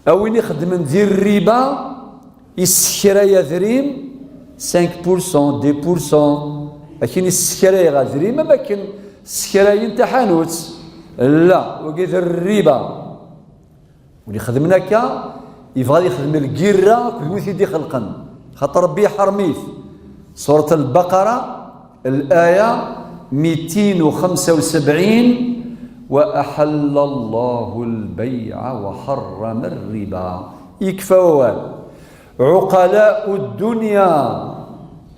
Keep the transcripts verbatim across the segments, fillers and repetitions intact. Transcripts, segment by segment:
A win ixeddmen di rriba, yessekray adrim cinq pour cent, dix pour cent. Akin yessekray adrim, am akken ssekrayen taḥanut. La, wagi d rriba. Win ixedmen akka, yebɣa ad yexdem lgirra akked wid i d-ixelqen. Xaṭer Ṛebbi iḥerm-it. Surat al-Baqara, الآية ميتين وخمسة وسبعين: وأحل الله البيع وحرم الربا. Yekfa wawal. عقلاء الدنيا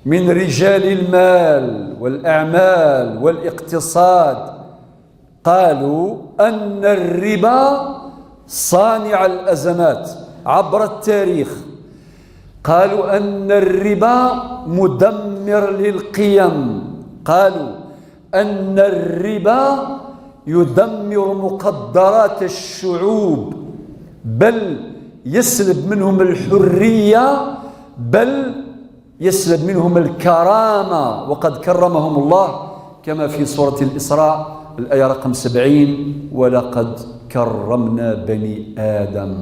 من رجال المال والأعمال والاقتصاد قالوا أن الربا صانع الأزمات عبر التاريخ. قالوا أن الربا مدمر للقيم. قالوا أن الربا يدمر مقدرات الشعوب، بل يسلب منهم الحرية، بل يسلب منهم الكرامة، وقد كرمهم الله كما في سورة الإسراء الآية رقم سبعين: ولقد كرمنا بني آدم.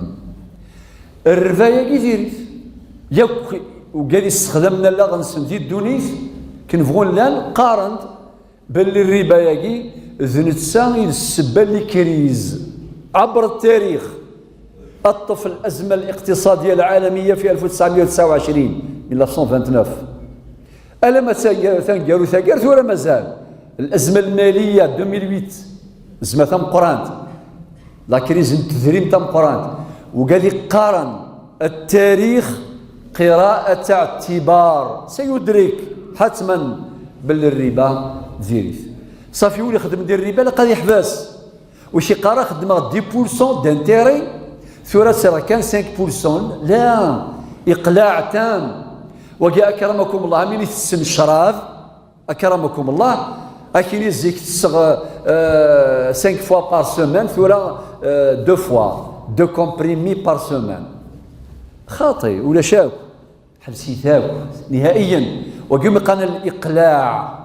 Rriba-agi diri-t. Yakk wigad yessexdamen allaɣ-nsen di ddunit, akken bɣun llan, qqaren-d belli rriba-agi d netta i d ssebba n likriz. عبر التاريخ. أطف الأزمة الاقتصادية العالمية في ألف وتسعمية وتسعة وعشرين، ألف وتسعمية وتسعة وعشرين. Alamma tanga-, taneggarut-agi ar tura mazal. الأزمة المالية ألفين وثمانية، أزمة tameqqrant. La crise n tedrimt tameqqrant. Wigad i qqaren التاريخ قراءة اعتبار. سيدرك حتما belli rriba diri-t. Ṣafi, win ixeddmen di rriba ilaq ad yeḥbes. Ur k-iqqar ara xeddmeɣ dix pour cent d'intérêt, tura ttreɣ kan cinq pour cent. La, iqlaɛ tam. Wagi, akramakum Allah, am win itessen ccrab, akramakum Allah, akin i zik tesseɣ, euh, cinq fois par semaine, tura, euh, deux fois, deux comprimés par semaine. Xaṭi, ulac akk. Ḥbes-it akk, nihaiyen. Wagi umi qqaren liqlaɛ.